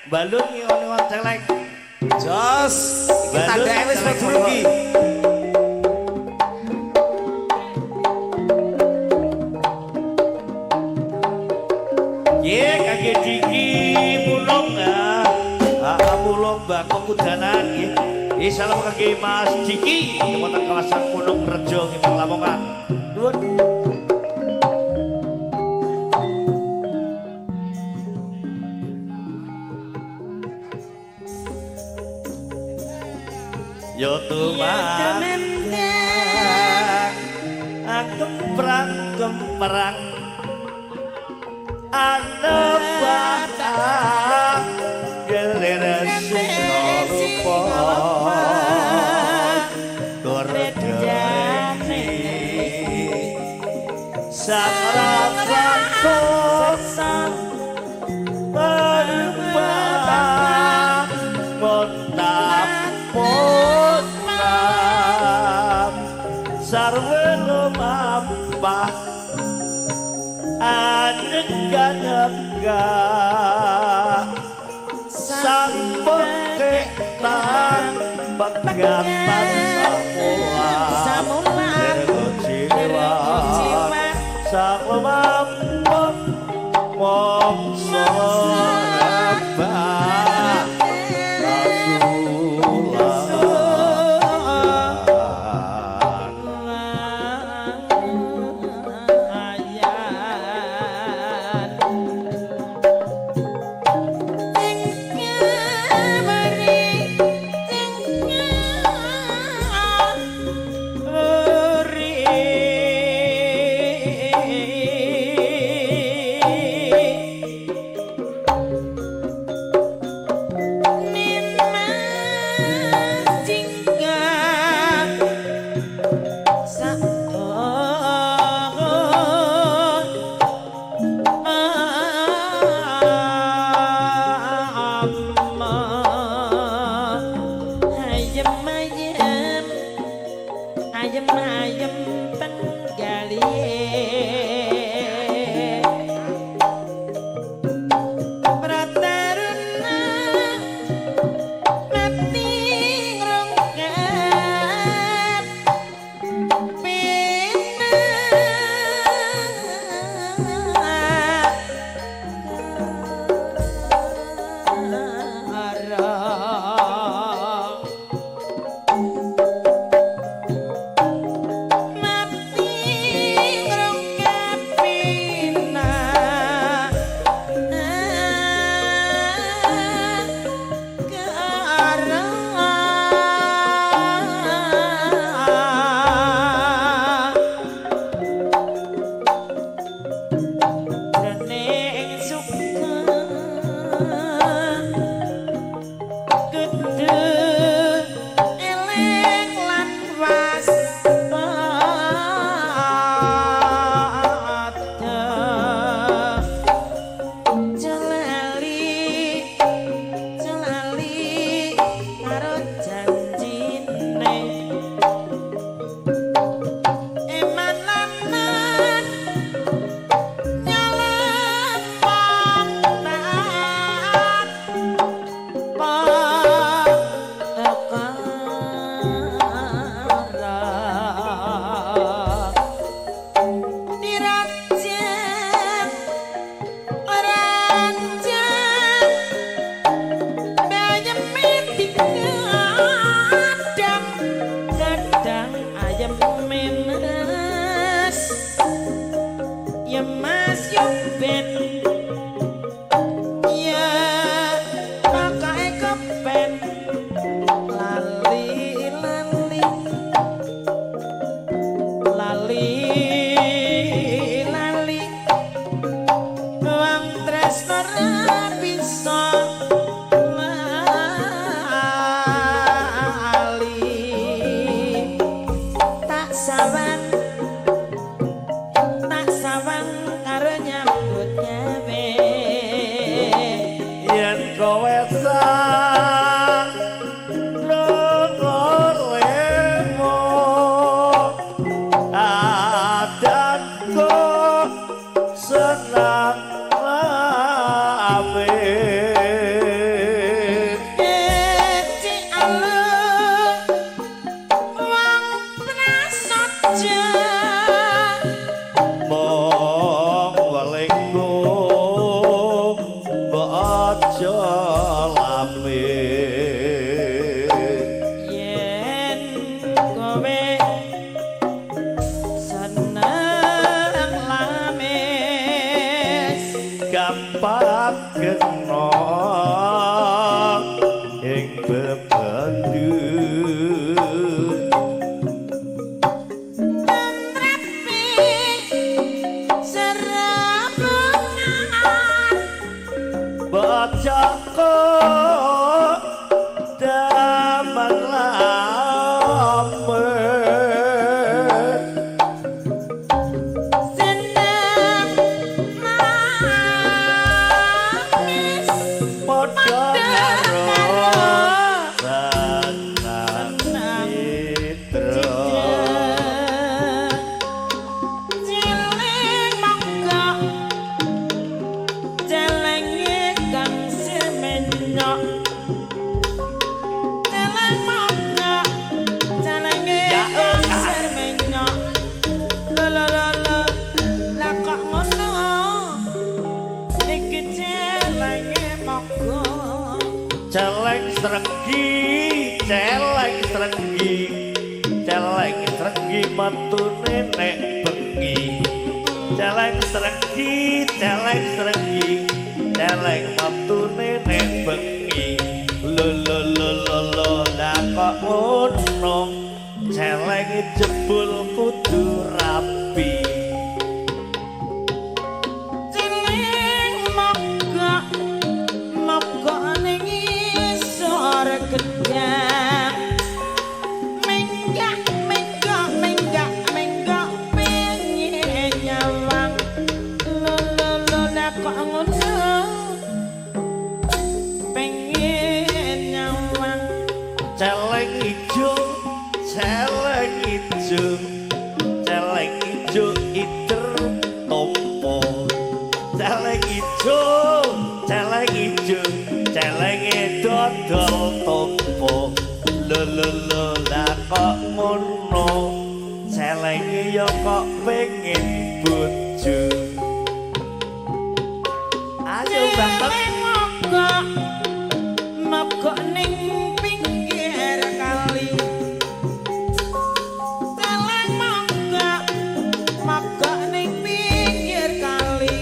Balun ngiwon celeng. Jos, iki tandake wis mlebu iki. Ye kangge Diki Mulung ah. Ah Mulung Bakung Kudanan nggih. Nggih salam kangge Mas Diki wonten kawasan Gunung Rejo nggih Lamongan. Nuwun. Yo tumandang kemprang kemprang anebak gelir sing rupa kordene sang rapato perbang montap montap sarwe lumampah anega-nega sampun ketan pegatan samula jiwa sang lumampah mongso rebah senang rame. aja lamis. Yen kowe seneng lamis, gampang kena ing bebendu. Tumrapi serabungan, bocahku daman lamis. Seneng manis, padha karo karo seneng seneng citra. Celeng monggo, celenge kang semenyok. Celeng monggo, celenge Ya, kang ah. semenyok. Lo lo lo lo, lah kok ngono? Iki celenge monggo. Celeng sregi, celeng sregi, celeng sregi metune nek bengi. Celeng sregi, celeng sregi, celeng metune nek bengi. Lo lo lo lo lo, lah kok ngono? Celeng jebul kudu rapi. Celeng monggo, monggo ning isor gedang. Menggak menggok menggak menggok pengen nyawang. Lo lo lo, lah kok ngono? Pengen nyawang. Celeng ijo, celeng ijo, celeng ijo iter tompo. Celeng ijo, celeng ijo, celenge dodol tompo. Lo lo lo, lah kok ngono? Celenge ya kok pengen bojo. Ayo Mbak. Celeng monggo, monggo ning pinggir kali. Celeng monggo, monggo ning pinggir kali.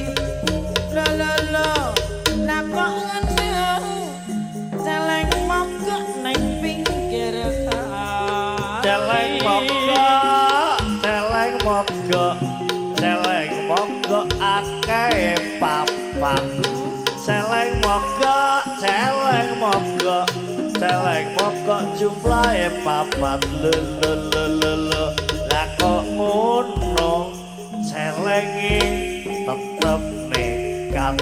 Lo lo lo, lah kok ngono? Celeng monggo ning pinggir kali. Celeng monggo, celeng monggo, celeng monggo akeh papat. Celeng monggo, celeng monggo, celeng monggo jumlahe papat. Lo lo lo lo lo, lah kok ngono? Celenge tetep nekat.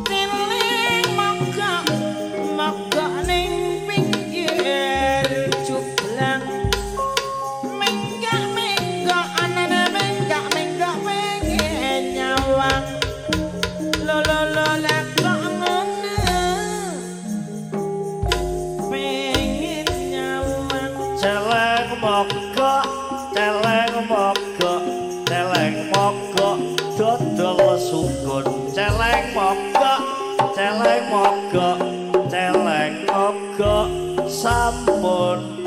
Celeng monggo, monggo ning pinggir jublang. Menggak menggok anane menggak menggok pengen nyawang. Lo lo lo, lah kok ngono? Pengen nyawang. Celeng monggo, celeng monggo, celeng monggo dodol sukun. Celeng monggo, celeng monggo, celeng monggo sampun.